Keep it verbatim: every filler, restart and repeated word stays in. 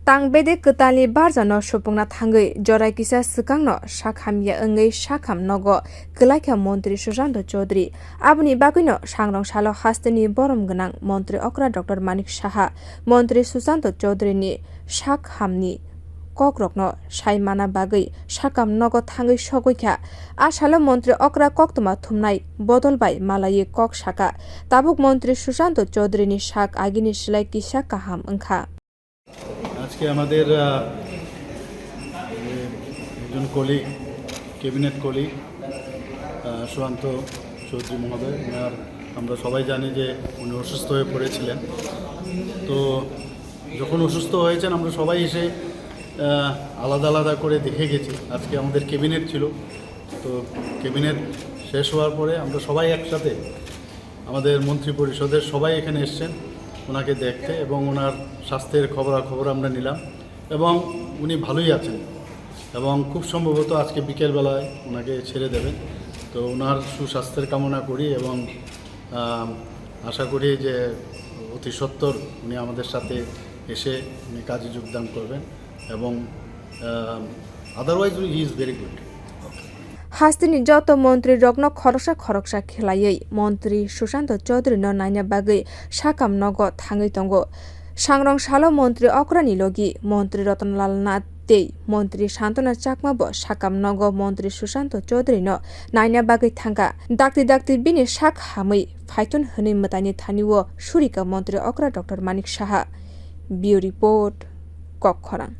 Tang bede kwtalni barjano supungna thangwi jora kisa swkangno sak hamya wngwi sakham nogo kwlaikha Montri Susanto Chaudhary. Aboni bagwino sangrong salo hasteni borom gwnang Montri okra Doctor Manik Saha, Montri Susanto Chaudharyni sak hamni kokrokno sai mana bagwi sakam nogo thangwi sogwi kha. A salo Montri okra koktwma thumnai bodol bai malaiwi kok saka. Tabuk Montri Susanto Chaudharyni sak agini slai kisa kaham wngkha. আজকে আমাদের, আহ, একজন colleague, cabinet colleague, আহ, সুশান্ত চৌধুরী মহোদয়, ওনার, আমরা সবাই জানি যে উনি অসুস্থ হয়ে পড়েছিলেন। তো যখন অসুস্থ হয়েছেন, আমরা সবাই এসে, আহ, আলাদা আলাদা করে দেখে গেছি। আজকে আমাদের ক্যাবিনেট ছিল, তো ক্যাবিনেট শেষ হওয়ার পরে আমরা সবাই একসাথে, আমাদের মন্ত্রী পরিষদের সবাই এখানে এসছেন ওনাকে দেখতে এবং ওনার স্বাস্থ্যের খবরাখবর আমরা নিলাম এবং উনি ভালোই আছেন এবং খুব সম্ভবত আজকে বিকেলবেলায় ওনাকে ছেড়ে দেবেন। তো ওনার সুস্বাস্থ্যের কামনা করি এবং, আম, আশা করি যে অতি সত্বর উনি আমাদের সাথে এসে উনি কাজে যোগদান করবেন এবং, আম, otherwise he is very good. Hasteni joto montri rokno khoroksa khoroksa khlaiwi Montri Susanto Chaudhary no naina bagwi sakam nogo thangwi tongo. Sangrong salo Montri okrani logi Montri Ratan Lal Nath tei Montri Santana Chakma bo sakam nogo Montri Susanto Chaudhary no naina bagwi thangkha. Dakti dakti bini sak hamwi phaithun hwnwi mwtaini thani o surika Montri okra Doctor Manik Saha. Bureau Report, Kokkhorang.